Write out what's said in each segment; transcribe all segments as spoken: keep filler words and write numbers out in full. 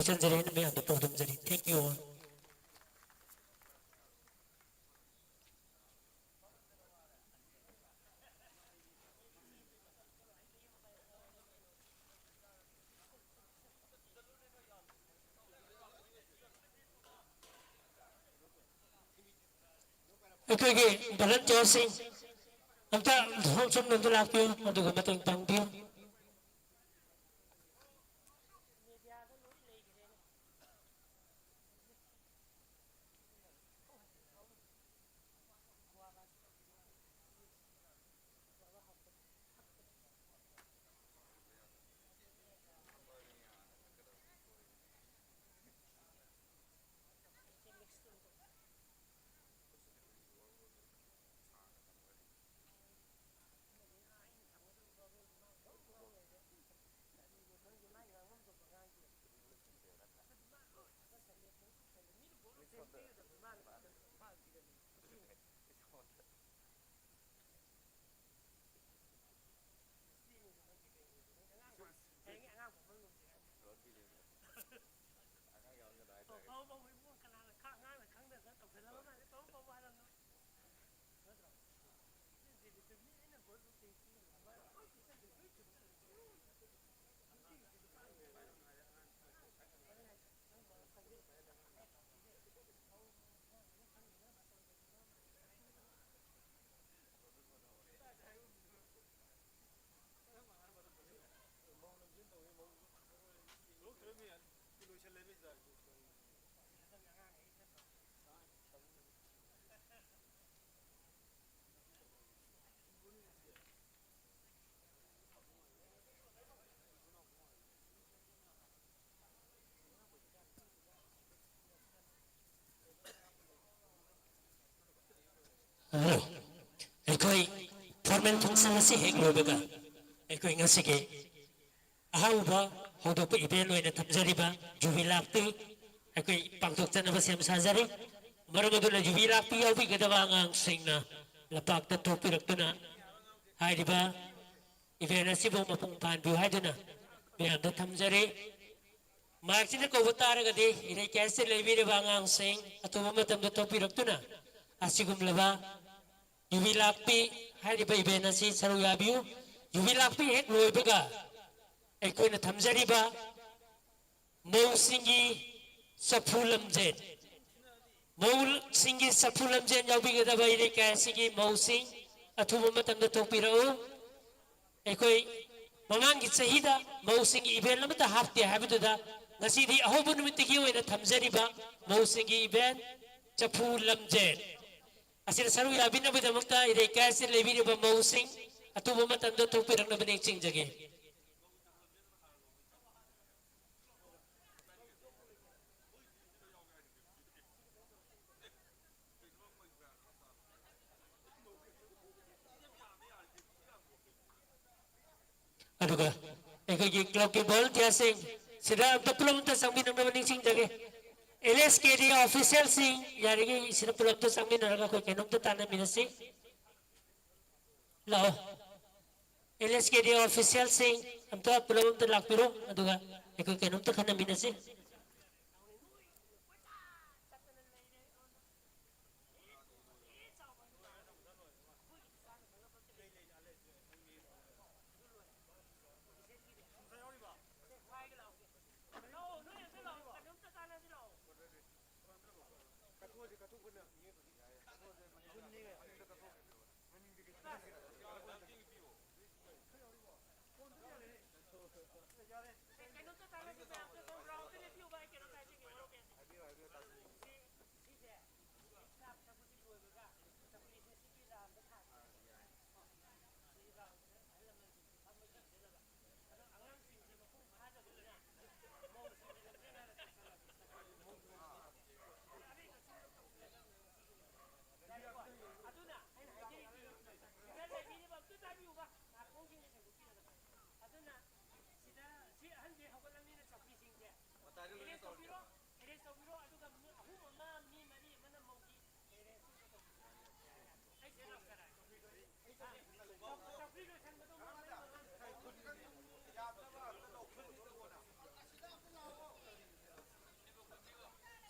ꯂꯣꯏꯁꯤꯟꯖꯔꯦ, ꯃꯌꯥꯝꯗ ꯄꯥꯎꯗꯝꯖꯔꯤ꯫ Thank you all. ꯑꯩꯈꯣꯏꯒꯤ volunteerꯁꯤꯡ ꯑꯝꯇ ꯁꯣꯝ ꯁꯣꯝꯗ ꯑꯝꯇ ꯂꯥꯛꯄꯤꯌꯨ, ꯑꯗꯨꯒ ꯃꯇꯦꯡ ꯄꯥꯡꯕꯤꯌꯨ꯫ ꯑꯩꯈꯣꯏ formal function ꯑꯁꯤ ꯍꯦꯛ ꯂꯣꯏꯕꯒ ꯑꯩꯈꯣꯏ ꯉꯁꯤꯒꯤ ꯑꯍꯧꯕ ꯍꯧꯗꯣꯛꯄ event ꯑꯣꯏꯅ ꯊꯝꯖꯔꯤꯕ ꯌꯨꯕꯤ ꯂꯥꯛꯄꯤ ꯑꯩꯈꯣꯏ ꯄꯥꯡꯊꯣꯛꯆꯅꯕ ꯁꯦꯝ ꯁꯥꯖꯔꯤ꯫ ꯃꯔꯝ ꯑꯗꯨꯅ ꯌꯨꯕꯤ ꯂꯥꯛꯄꯤ ꯌꯥꯎꯕꯤꯒꯗꯕ ꯑꯉꯥꯡꯁꯤꯡꯅ ꯂꯝꯄꯥꯛꯇ ꯊꯣꯛꯄꯤꯔꯛꯇꯨꯅ ꯍꯥꯏꯔꯤꯕ event ꯑꯁꯤꯕꯨ ꯃꯄꯨꯡ ꯐꯥꯍꯟꯕꯤꯌꯨ ꯍꯥꯏꯗꯨꯅ ꯃꯌꯥꯝꯗ ꯊꯝꯖꯔꯤ꯫ ꯃꯥꯏꯛꯁꯤꯅ ꯀꯧꯕ ꯇꯥꯔꯒꯗꯤ ꯏꯔꯩ ꯀꯌꯥꯁꯤꯗ ꯂꯩꯕꯤꯔꯤꯕ ꯑꯉꯥꯡꯁꯤꯡ ꯑꯊꯨꯕ ꯃꯇꯝꯗ ꯊꯣꯛꯄꯤꯔꯛꯇꯨꯅ ꯑꯁꯤꯒꯨꯝꯂꯕ ꯌꯨꯕꯤ ꯂꯥꯛꯄꯤ ꯍꯥꯏꯔꯤꯕ ꯏꯚꯦꯟ ꯑꯁꯤ ꯁꯔꯨꯛ ꯌꯥꯕꯤꯌꯨ꯫ ꯌꯨꯕꯤ ꯂꯥꯛꯄꯤ ꯍꯦꯛ ꯂꯣꯏꯕꯒ ꯑꯩꯈꯣꯏꯅ ꯊꯝꯖꯔꯤꯕ ꯃꯧꯁꯤꯡꯒꯤ ꯆꯐꯨ ꯂꯝꯖꯦꯟ, ꯃꯧꯁꯤꯡꯒꯤ ꯆꯐꯨ ꯂꯝꯖꯦꯟ ꯌꯥꯎꯕꯤꯒꯗꯕ ꯏꯔꯩꯀꯥꯏ ꯑꯁꯤꯒꯤ ꯃꯧꯁꯤꯡ ꯑꯊꯨꯕ ꯃꯇꯝꯗ ꯊꯣꯛꯄꯤꯔꯛꯎ꯫ ꯑꯩꯈꯣꯏ ꯃꯃꯥꯡꯒꯤ ꯆꯍꯤꯗ ꯃꯧꯁꯤꯡꯒꯤ ꯏꯚꯦꯟ ꯑꯃꯠꯇ ꯍꯥꯞꯇꯦ ꯍꯥꯏꯕꯗꯨꯗ ꯉꯁꯤꯗꯤ ꯑꯍꯧꯕ ꯅꯨꯃꯤꯠꯇꯒꯤ ꯑꯣꯏꯅ ꯊꯝꯖꯔꯤꯕ ꯃꯧꯁꯤꯡꯒꯤ ꯏꯚꯦꯟ ꯆꯐꯨ ꯂꯝꯖꯦꯟ ꯑꯁꯤꯗ ꯁꯔꯨꯛ ꯌꯥꯕꯤꯅꯕꯒꯤꯗꯃꯛꯇ ꯏꯔꯩꯀꯥꯏ ꯑꯁꯤꯗ ꯂꯩꯕꯤꯔꯤꯕ ꯃꯧꯁꯤꯡ ꯑꯊꯨꯕ ꯃꯇꯝꯗ ꯊꯣꯛꯄꯤꯔꯛꯅꯕ ꯅꯤꯡꯁꯤꯡꯖꯒꯦ꯫ ꯑꯗꯨꯒ ꯑꯩꯈꯣꯏꯒꯤ ꯀ꯭ꯂꯕꯀꯤ ꯚꯣꯂꯨꯟꯇꯤꯌꯥꯔꯁꯤꯡ ꯁꯤꯗ ꯑꯝꯇ ꯄꯨꯂꯞ ꯑꯝꯇ ꯆꯪꯃꯤꯟꯅꯅꯕ ꯅꯤꯡꯁꯤꯡꯖꯒꯦ꯫ ꯑꯦꯜ ꯑꯦꯁ ꯀꯦ ꯗꯤ ꯑꯣꯐꯤꯁꯤꯌꯦꯜꯁꯤꯡ ꯌꯥꯔꯤꯉꯩ ꯁꯤꯗ ꯄꯨꯂꯞ ꯑꯝꯇ ꯆꯪꯃꯤꯟꯅꯔꯒ ꯑꯩꯈꯣꯏ ꯀꯩꯅꯣꯝꯇ ꯇꯥꯟꯅꯃꯤꯟꯅꯁꯤ꯫ ꯂꯥꯛꯑꯣ꯫ ꯑꯦꯜ ꯑꯦꯁ ꯀꯦ ꯗꯤ ꯑꯣꯐꯤꯁꯤꯌꯦꯜꯁꯤꯡ ꯑꯝꯇ ꯄꯨꯂꯞ ꯑꯝꯇ ꯂꯥꯛꯄꯤꯔꯣ, ꯑꯗꯨꯒ ꯑꯩꯈꯣꯏ ꯀꯩꯅꯣꯝꯇ ꯈꯟꯅꯃꯤꯟꯅꯁꯤ꯫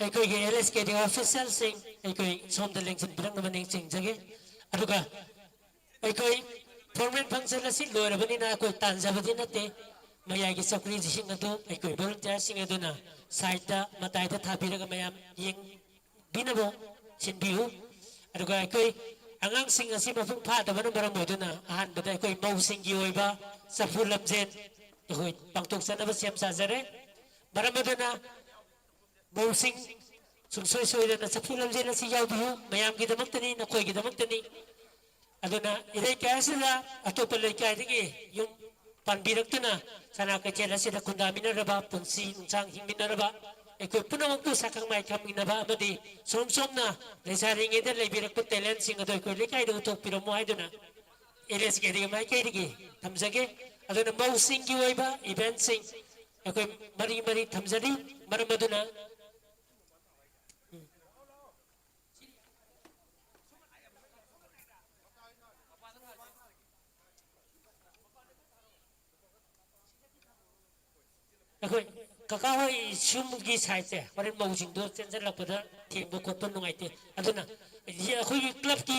ꯑꯩꯈꯣꯏꯒꯤ ꯑꯦꯜ ꯑꯦꯁ ꯀꯦ ꯗꯤ ꯑꯣꯐꯤꯁꯤꯌꯦꯜꯁꯤꯡ ꯑꯩꯈꯣꯏ ꯁꯣꯝꯗ ꯂꯦꯡꯁꯤꯟꯕꯤꯔꯛꯅꯕ ꯅꯤꯡꯁꯤꯡꯖꯒꯦ꯫ ꯑꯗꯨꯒ ꯑꯩꯈꯣꯏ ꯐꯣꯔꯃꯦꯜ ꯐꯪꯁꯟ ꯑꯁꯤ ꯂꯣꯏꯔꯕꯅꯤꯅ ꯑꯩꯈꯣꯏ ꯇꯥꯟꯖꯕꯗꯤ ꯅꯠꯇꯦ꯫ ꯃꯌꯥꯏꯒꯤ ꯆꯧꯀ꯭ꯔꯤꯁꯤꯡ ꯑꯗꯨ ꯑꯩꯈꯣꯏ ꯚꯣꯂꯨꯟꯇꯤꯌꯔꯁꯤꯡ ꯑꯗꯨꯅ ꯁꯥꯏꯠꯇ ꯃꯇꯥꯏꯗ ꯊꯥꯕꯤꯔꯒ ꯃꯌꯥꯝ ꯌꯦꯡꯕꯤꯅꯕ ꯁꯤꯟꯕꯤꯌꯨ꯫ ꯑꯗꯨꯒ ꯑꯩꯈꯣꯏ ꯑꯉꯥꯡꯁꯤꯡ ꯑꯁꯤ ꯃꯄꯨꯡ ꯐꯥꯗꯕꯅ ꯃꯔꯝ ꯑꯣꯏꯗꯨꯅ ꯑꯍꯥꯟꯕꯗ ꯑꯩꯈꯣꯏ ꯃꯧꯁꯤꯡꯒꯤ ꯑꯣꯏꯕ ꯆꯐꯨ ꯂꯝꯖꯦꯟ ꯑꯩꯈꯣꯏ ꯄꯥꯡꯊꯣꯛꯆꯅꯕ ꯁꯦꯝ ꯁꯥꯖꯔꯦ꯫ ꯃꯔꯝ ꯑꯗꯨꯅ ꯃꯧꯁꯤꯡ ꯁꯨꯡꯁꯣꯏ ꯁꯣꯏꯗꯅ ꯆꯐꯨ ꯂꯝꯖꯦꯜ ꯑꯁꯤ ꯌꯥꯎꯕꯤꯌꯨ꯫ ꯃꯌꯥꯝꯒꯤꯗꯃꯛꯇꯅꯤ, ꯅꯈꯣꯏꯒꯤꯗꯃꯛꯇꯅꯤ꯫ ꯑꯗꯨꯅ ꯏꯔꯩ ꯀꯌꯥꯁꯤꯗ ꯑꯇꯣꯞꯄ ꯂꯩꯀꯥꯏꯗꯒꯤ ꯌꯨꯝ ꯄꯥꯟꯕꯤꯔꯛꯇꯨꯅ ꯁꯅꯥ ꯀꯩꯊꯦꯜ ꯑꯁꯤꯗ ꯈꯨꯟꯗꯥꯃꯤꯟꯅꯔꯕ, ꯄꯨꯟꯁꯤ ꯅꯨꯡꯁꯥꯡ ꯍꯤꯡꯃꯤꯟꯅꯔꯕ, ꯑꯩꯈꯣꯏ ꯄꯨꯝꯅꯃꯛꯄꯨ ꯁꯛꯈꯪ ꯃꯥꯏꯈꯪꯃꯤꯟꯅꯕ ꯑꯃꯗꯤ ꯁꯣꯝ ꯁꯣꯝꯅ ꯂꯩꯁꯥꯔꯤꯉꯩꯗ ꯂꯩꯕꯤꯔꯛꯄ ꯇꯦꯂꯦꯟꯁꯤꯡ ꯑꯗꯨ ꯑꯩꯈꯣꯏ ꯂꯩꯀꯥꯏꯗ ꯎꯠꯊꯣꯛꯄꯤꯔꯝꯃꯨ ꯍꯥꯏꯗꯨꯅ ꯑꯦꯜ ꯑꯦꯁ ꯀꯦ ꯗꯤ ꯃꯥꯏꯀꯩꯗꯒꯤ ꯊꯝꯖꯒꯦ꯫ ꯑꯗꯨꯅ ꯃꯧꯁꯤꯡꯒꯤ ꯑꯣꯏꯕ ꯏꯚꯦꯟꯁꯤꯡ ꯑꯩꯈꯣꯏ ꯃꯔꯤ ꯃꯔꯤ ꯊꯝꯖꯔꯤ꯫ ꯃꯔꯝ ꯑꯗꯨꯅ ꯑꯩꯈꯣꯏ ꯀꯀꯥ ꯍꯣꯏ ꯁꯨꯝꯒꯤ ꯁꯥꯏꯠꯁꯦ ꯍꯣꯔꯦꯟ ꯃꯧꯁꯤꯡꯗꯣ ꯆꯦꯟꯁꯤꯜꯂꯛꯄꯗ ꯊꯦꯡꯕ ꯈꯣꯠꯄ ꯅꯨꯡꯉꯥꯏꯇꯦ꯫ ꯑꯗꯨꯅ ꯑꯩꯈꯣꯏꯒꯤ ꯀ꯭ꯂꯕꯀꯤ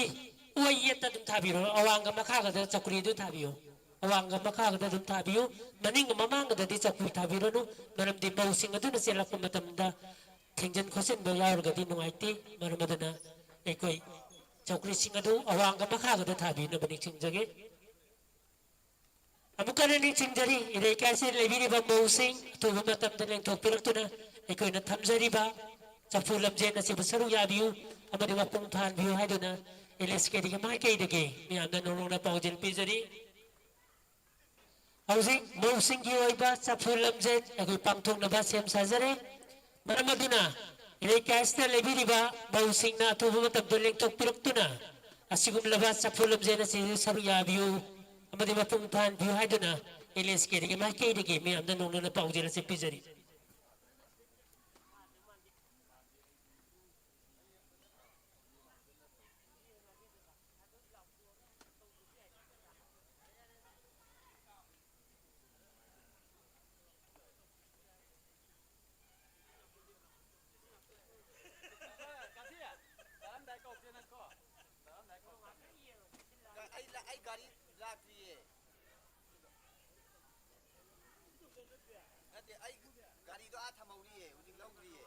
ꯑꯣꯏ ꯌꯦꯠꯇ ꯑꯗꯨꯝ ꯊꯥꯕꯤꯔꯣ, ꯑꯋꯥꯡꯒ ꯃꯈꯥꯒꯗ ꯆꯧꯀ꯭ꯔꯤꯗꯨ ꯊꯥꯕꯤꯌꯨ꯫ ꯑꯋꯥꯡꯒ ꯃꯈꯥꯒꯗ ꯑꯗꯨꯝ ꯊꯥꯕꯤꯌꯨ꯫ ꯃꯅꯤꯡꯒ ꯃꯃꯥꯡꯒꯗꯗꯤ ꯆꯧꯀ꯭ꯔꯤ ꯊꯥꯕꯤꯔꯅꯨ꯫ ꯃꯔꯝꯗꯤ ꯃꯧꯁꯤꯡ ꯑꯗꯨꯅ ꯆꯦꯜꯂꯛꯄ ꯃꯇꯝꯗ ꯊꯦꯡꯖꯤꯟ ꯈꯣꯠꯆꯤꯟꯕ ꯌꯥꯎꯔꯒꯗꯤ ꯅꯨꯡꯉꯥꯏꯇꯦ꯫ ꯃꯔꯝ ꯑꯗꯨꯅ ꯑꯩꯈꯣꯏ ꯆꯧꯀ꯭ꯔꯤꯁꯤꯡ ꯑꯗꯨ ꯑꯋꯥꯡꯒ ꯃꯈꯥꯒꯗ ꯊꯥꯕꯤꯅꯕ ꯅꯤꯡꯁꯤꯡꯖꯒꯦ꯫ ꯑꯃꯨꯛꯀ ꯍꯟꯅ ꯅꯤꯡꯁꯤꯡꯖꯔꯤ, ꯏꯔꯩꯀꯥꯏꯁꯤꯗ ꯂꯩꯕꯤꯔꯤꯕ ꯃꯧꯁꯤꯡ ꯑꯊꯨꯕ ꯃꯇꯝꯗ ꯂꯦꯡꯊꯣꯛꯄꯤꯔꯛꯇꯨꯅ ꯑꯩꯈꯣꯏꯅ ꯊꯝꯖꯔꯤꯕ ꯆꯐꯨ ꯂꯝꯖꯦꯟ ꯑꯁꯤꯕꯨ ꯁꯔꯨꯛ ꯌꯥꯕꯤꯌꯨ ꯑꯃꯗꯤ ꯃꯄꯨꯡ ꯐꯥꯍꯟꯕꯤꯌꯨ ꯍꯥꯏꯗꯨꯅ ꯑꯦꯜ ꯑꯦꯁ ꯀꯦ ꯗꯤꯒꯤ ꯃꯥꯏꯀꯩꯗꯒꯤ ꯃꯌꯥꯝꯗ ꯅꯧꯅꯧꯅ ꯄꯥꯎꯖꯦꯜ ꯄꯤꯖꯔꯤ꯫ ꯍꯧꯖꯤꯛ ꯃꯧꯁꯤꯡꯒꯤ ꯑꯣꯏꯕ ꯆꯐꯨ ꯂꯝꯖꯦꯟ ꯑꯩꯈꯣꯏ ꯄꯥꯡꯊꯣꯛꯅꯕ ꯁꯦꯝ ꯁꯥꯖꯔꯦ꯫ ꯃꯔꯝ ꯑꯗꯨꯅ ꯏꯔꯩꯀꯥꯏꯁꯤꯗ ꯂꯩꯕꯤꯔꯤꯕ ꯃꯧꯁꯤꯡꯅ ꯑꯊꯨꯕ ꯃꯇꯝꯗ ꯂꯦꯡꯊꯣꯛꯄꯤꯔꯛꯇꯨꯅ ꯑꯁꯤꯒꯨꯝꯂꯕ ꯆꯐꯨ ꯂꯝꯖꯦꯟ ꯑꯁꯤꯗ ꯁꯔꯨꯛ ꯌꯥꯕꯤꯌꯨ ꯑꯃꯗꯤ ꯃꯄꯨꯡ ꯐꯥꯍꯟꯕꯤꯌꯨ ꯍꯥꯏꯗꯨꯅ ꯑꯦꯜ ꯑꯦꯁ ꯀꯦ ꯗꯤꯒꯤ ꯃꯥꯏꯀꯩꯗꯒꯤ ꯃꯌꯥꯝꯗ ꯅꯧꯅꯅ ꯄꯥꯎꯖꯦꯜ ꯑꯁꯤ ꯄꯤꯖꯔꯤ꯫ ꯅꯠꯇꯦ, ꯑꯩ ꯒꯥꯔꯤꯗꯣ ꯑꯥ ꯊꯝꯍꯧꯔꯤꯌꯦ, ꯍꯧꯖꯤꯛ ꯂꯧꯗ꯭ꯔꯤꯌꯦ꯫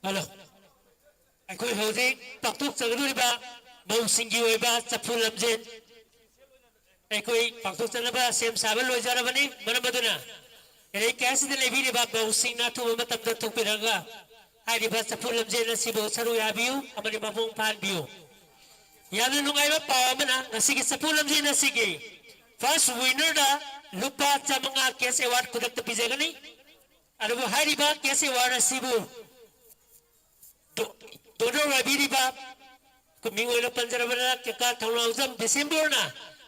ꯍꯜꯂꯣ꯫ ꯑꯩꯈꯣꯏ ꯍꯧꯖꯤꯛ ꯄꯥꯡꯊꯣꯛꯆꯒꯗꯧꯔꯤꯕ ꯃꯧꯁꯤꯡꯒꯤ ꯑꯣꯏꯕ ꯆꯐꯨ ꯂꯝꯖꯦꯟ ꯑꯩꯈꯣꯏ ꯄꯥꯡꯊꯣꯛꯆꯅꯕ ꯁꯦꯝ ꯁꯥꯕ ꯂꯣꯏꯖꯔꯕꯅꯤ꯫ ꯃꯔꯝ ꯑꯗꯨꯅ ꯏꯔꯩ ꯀꯌꯥꯁꯤꯗ ꯂꯩꯕꯤꯔꯤꯕ ꯃꯧꯁꯤꯡꯅ ꯑꯊꯨꯕ ꯃꯇꯝꯗ ꯊꯣꯛꯄꯤꯔꯒ ꯍꯥꯏꯔꯤꯕ ꯆꯐꯨ ꯂꯝꯖꯦꯜ ꯑꯁꯤꯕꯨ ꯁꯔꯨꯛ ꯌꯥꯕꯤꯌꯨ ꯑꯃꯗꯤ ꯃꯄꯨꯡ ꯐꯥꯍꯟꯕꯤꯌꯨ꯫ ꯌꯥꯝꯅ ꯅꯨꯡꯉꯥꯏꯕ ꯄꯥꯎ ꯑꯃꯅ, ꯉꯁꯤꯒꯤ ꯆꯐꯨ ꯂꯝꯖꯦꯜ ꯑꯁꯤꯒꯤ first winner ꯗ ꯂꯨꯄꯥ ꯆꯥꯃꯉꯥ cash award ꯈꯨꯗꯛꯇ ꯄꯤꯖꯒꯅꯤ꯫ ꯑꯗꯨꯕꯨ ꯍꯥꯏꯔꯤꯕ cash award ꯑꯁꯤꯕꯨ ꯗꯣ-, ꯗꯣꯅꯔ ꯑꯣꯏꯕꯤꯔꯤꯕ, ꯃꯤꯡ ꯑꯣꯏꯅ ꯄꯟꯖꯔꯕꯗ ꯀꯀꯥ ꯊꯧꯅꯥꯎꯖꯝ ꯗꯤꯁꯦꯝꯕꯔꯅ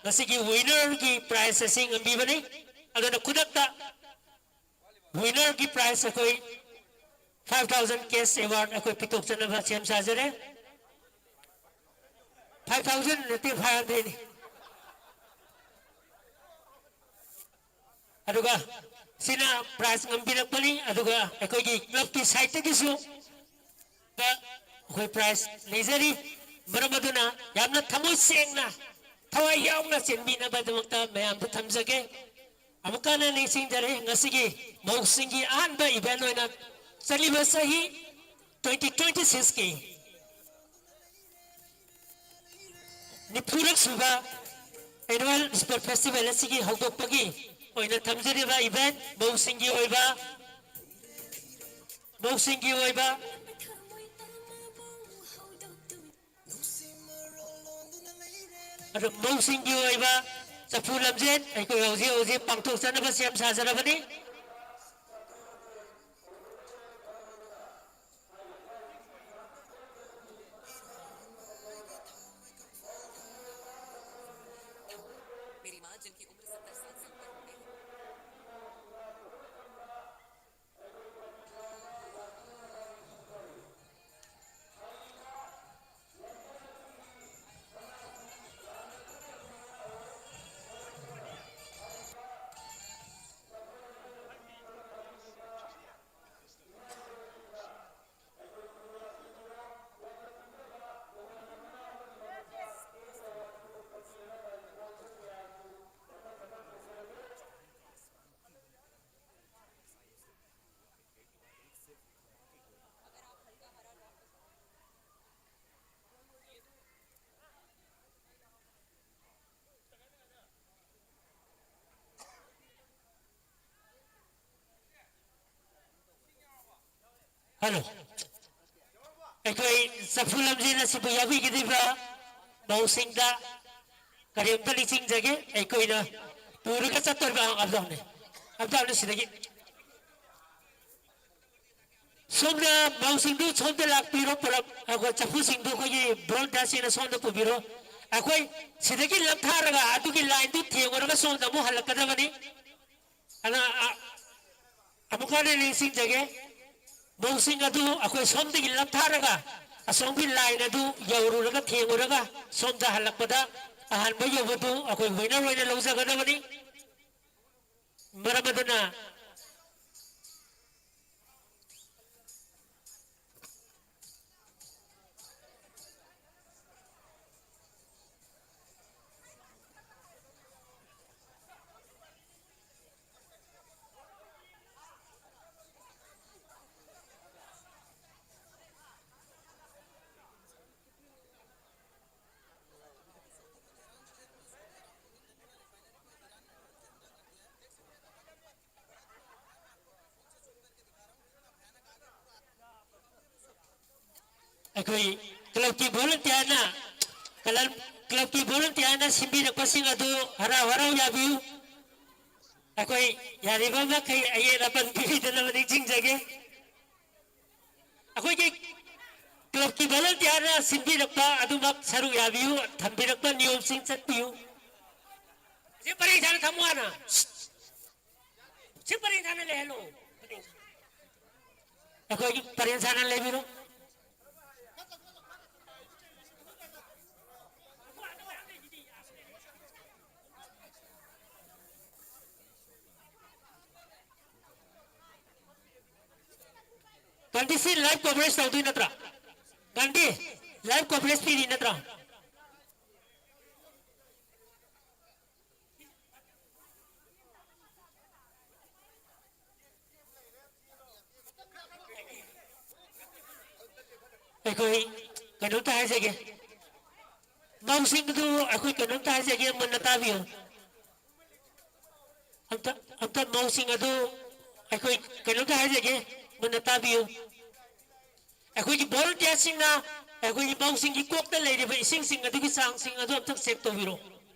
ꯉꯁꯤꯒꯤ winner ꯒꯤ prize ꯑꯁꯤ ꯉꯝꯕꯤꯕꯅꯤ꯫ ꯑꯗꯨꯅ ꯈꯨꯗꯛꯇ winner ꯒꯤ prize ꯑꯩꯈꯣꯏ five thousand cash award ꯑꯩꯈꯣꯏ ꯄꯤꯊꯣꯛꯆꯅꯕ ꯁꯦꯝ ꯁꯥꯖꯔꯦ꯫ Five thousand ꯅꯠꯇꯦ, five hundred ꯅꯤ꯫ ꯑꯗꯨꯒ ꯁꯤꯅ prize ꯉꯝꯕꯤꯔꯛꯄꯅꯤ꯫ ꯑꯗꯨꯒ ꯑꯩꯈꯣꯏꯒꯤ club ꯀꯤ side ꯇꯒꯤꯁꯨ ꯑꯩꯈꯣꯏ prize ꯂꯩꯖꯔꯤ꯫ ꯃꯔꯝ ꯑꯗꯨꯅ ꯌꯥꯝꯅ ꯊꯃꯣꯏ ꯁꯦꯡꯅ, ꯊꯋꯥꯏ ꯌꯥꯎꯅ ꯆꯦꯟꯕꯤꯅꯕꯒꯤꯗꯃꯛꯇ ꯃꯌꯥꯝꯗ ꯊꯝꯖꯒꯦ꯫ ꯑꯃꯨꯛꯀ ꯍꯟꯅ ꯅꯤꯡꯁꯤꯡꯖꯔꯤ, ꯉꯁꯤꯒꯤ ꯃꯧꯁꯤꯡꯒꯤ ꯑꯍꯥꯟꯕ event ꯑꯣꯏꯅ ꯆꯠꯂꯤꯕ ꯆꯍꯤ twenty twenty six ꯀꯤ ꯅꯤꯐꯨꯔꯛ ꯁꯨꯕ annual sport festival ꯑꯁꯤꯒꯤ ꯍꯧꯗꯣꯛꯄꯒꯤ ꯑꯣꯏꯅ ꯊꯝꯖꯔꯤꯕ event, ꯃꯧꯁꯤꯡꯒꯤ ꯑꯣꯏꯕ, ꯃꯧꯁꯤꯡꯒꯤ ꯑꯣꯏꯕ, ꯑꯗꯨ ꯃꯧꯁꯤꯡꯒꯤ ꯑꯣꯏꯕ ꯆꯐꯨ ꯂꯝꯖꯦꯟ ꯑꯩꯈꯣꯏ ꯍꯧꯖꯤꯛ ꯍꯧꯖꯤꯛ ꯄꯥꯡꯊꯣꯛꯆꯅꯕ ꯁꯦꯝ ꯁꯥꯖꯔꯕꯅꯤ꯫ मेरी माँ, जिनकी उम्र सत्तर साल से ऊपर हो गई है। Hello꯫ ꯑꯩꯈꯣꯏ ꯆꯐꯨ ꯂꯝꯖꯦꯜ ꯑꯁꯤꯕꯨ ꯌꯥꯎꯕꯤꯒꯗꯧꯔꯤꯕ ꯃꯧꯁꯤꯡꯗ ꯀꯔꯤꯝꯇ ꯅꯤꯡꯁꯤꯡꯖꯒꯦ꯫ ꯑꯩꯈꯣꯏꯅ ꯄꯨꯔꯒ ꯆꯠꯇꯣꯔꯤꯕ ꯑꯞ ꯗꯥꯎꯟꯅꯤ꯫ ꯑꯞ ꯗꯥꯎꯟꯅꯤ ꯁꯤꯗꯒꯤ꯫ ꯁꯣꯝꯗ ꯃꯧꯁꯤꯡꯗꯨ ꯁꯣꯝꯗ ꯂꯥꯛꯄꯤꯔꯣ ꯄꯨꯂꯞ꯫ ꯑꯩꯈꯣꯏ ꯆꯐꯨꯁꯤꯡꯗꯨ ꯑꯩꯈꯣꯏꯒꯤ ꯕ꯭ꯔꯣꯟ ꯗꯥꯁꯤꯅ ꯁꯣꯝꯗ ꯄꯨꯕꯤꯔꯣ꯫ ꯑꯩꯈꯣꯏ ꯁꯤꯗꯒꯤ ꯂꯝꯊꯥꯔꯒ ꯑꯗꯨꯒꯤ ꯂꯥꯏꯟꯗꯨ ꯊꯦꯡꯉꯨꯔꯒ ꯁꯣꯝꯗ ꯑꯃꯨꯛ ꯍꯜꯂꯛꯀꯗꯕꯅꯤ꯫ ꯑꯗꯨꯅ, ꯑ, ꯑꯃꯨꯛꯀ ꯍꯟꯅ ꯅꯤꯡꯁꯤꯡꯖꯒꯦ, ꯃꯧꯁꯤꯡ ꯑꯗꯨ ꯑꯩꯈꯣꯏ ꯁꯣꯝꯗꯒꯤ ꯂꯝꯊꯥꯔꯒ ꯑꯁꯣꯝꯒꯤ ꯂꯥꯏꯟ ꯑꯗꯨ ꯌꯧꯔꯨꯔꯒ ꯊꯦꯡꯉꯨꯔꯒ ꯁꯣꯝꯗ ꯍꯜꯂꯛꯄꯗ ꯑꯍꯥꯟꯕ ꯌꯧꯕꯗꯨ ꯑꯩꯈꯣꯏ ꯋꯤꯅꯔ ꯑꯣꯏꯅ ꯂꯧꯖꯒꯗꯕꯅꯤ꯫ ꯃꯔꯝ ꯑꯗꯨꯅ ꯑꯩꯈꯣꯏ ꯀ꯭ꯂꯕꯀꯤ ꯚꯣꯂꯨꯟꯇꯤꯌꯔꯅ, ꯀ꯭ꯂꯕ, ꯀ꯭ꯂꯕꯀꯤ ꯚꯣꯂꯨꯟꯇꯤꯌꯔꯅ ꯁꯤꯟꯕꯤꯔꯛꯄꯁꯤꯡ ꯑꯗꯨ ꯍꯔꯥꯎ ꯍꯔꯥꯎ ꯌꯥꯕꯤꯌꯨ꯫ ꯑꯩꯈꯣꯏ ꯌꯥꯔꯤꯕ ꯃꯈꯩ ꯑꯌꯦꯠ ꯑꯄꯟ ꯄꯤꯕꯤꯗꯅꯕ ꯅꯤꯡꯁꯤꯡꯖꯒꯦ꯫ ꯑꯩꯈꯣꯏꯒꯤ ꯀ꯭ꯂꯕꯀꯤ ꯚꯣꯂꯨꯟꯇꯤꯌꯔꯅ ꯁꯤꯟꯕꯤꯔꯛꯄ ꯑꯗꯨꯃꯛ ꯁꯔꯨꯛ ꯌꯥꯕꯤꯌꯨ, ꯊꯝꯕꯤꯔꯛꯄ ꯅꯤꯌꯣꯝꯁꯤꯡ ꯆꯠꯄꯤꯌꯨ꯫ ꯁꯤ ꯄꯔꯦꯡ ꯁꯥꯅ ꯊꯝꯃꯨ ꯍꯥꯟꯅ꯫ ꯁꯤ ꯄꯔꯦꯡ ꯁꯥꯅ ꯂꯩꯍꯜꯂꯣ꯫ ꯑꯩꯈꯣꯏꯒꯤ ꯄꯔꯦꯡ ꯁꯥꯅ ꯂꯩꯕꯤꯔꯣ꯫ ꯒꯥꯟꯙꯤ, ꯁꯤ live coverage ꯇꯧꯗꯣꯏ ꯅꯠꯇ꯭ꯔꯥ? ꯒꯥꯟꯙꯤ, live coverage ꯄꯤꯔꯤ ꯅꯠꯇ꯭ꯔꯥ? ꯑꯩꯈꯣꯏ ꯀꯩꯅꯣꯝꯇ ꯍꯥꯏꯖꯒꯦ꯫ ꯃꯧꯁꯤꯡꯗꯨ ꯑꯩꯈꯣꯏ ꯀꯩꯅꯣꯝꯇ ꯍꯥꯏꯖꯒꯦ, ꯃꯨꯟꯅ ꯇꯥꯕꯤꯌꯨ꯫ ꯑꯝꯇ, ꯑꯝꯇ ꯃꯧꯁꯤꯡ ꯑꯗꯨ ꯑꯩꯈꯣꯏ ꯀꯩꯅꯣꯝꯇ ꯍꯥꯏꯖꯒꯦ, ꯃꯨꯟꯅ ꯇꯥꯕꯤꯌꯨ꯫ ꯑꯩꯈꯣꯏꯒꯤ ꯚꯣꯂꯨꯟꯇꯤꯌꯔꯁꯤꯡꯅ ꯑꯩꯈꯣꯏꯒꯤ ꯃꯧꯁꯤꯡꯒꯤ ꯀꯣꯛꯇ ꯂꯩꯔꯤꯕ ꯏꯁꯤꯡꯁꯤꯡ ꯑꯗꯨꯒꯤ ꯆꯥꯡꯁꯤꯡ ꯑꯗꯨ ꯑꯝꯇ ꯆꯦꯛ ꯇꯧꯕꯤꯔꯣ꯫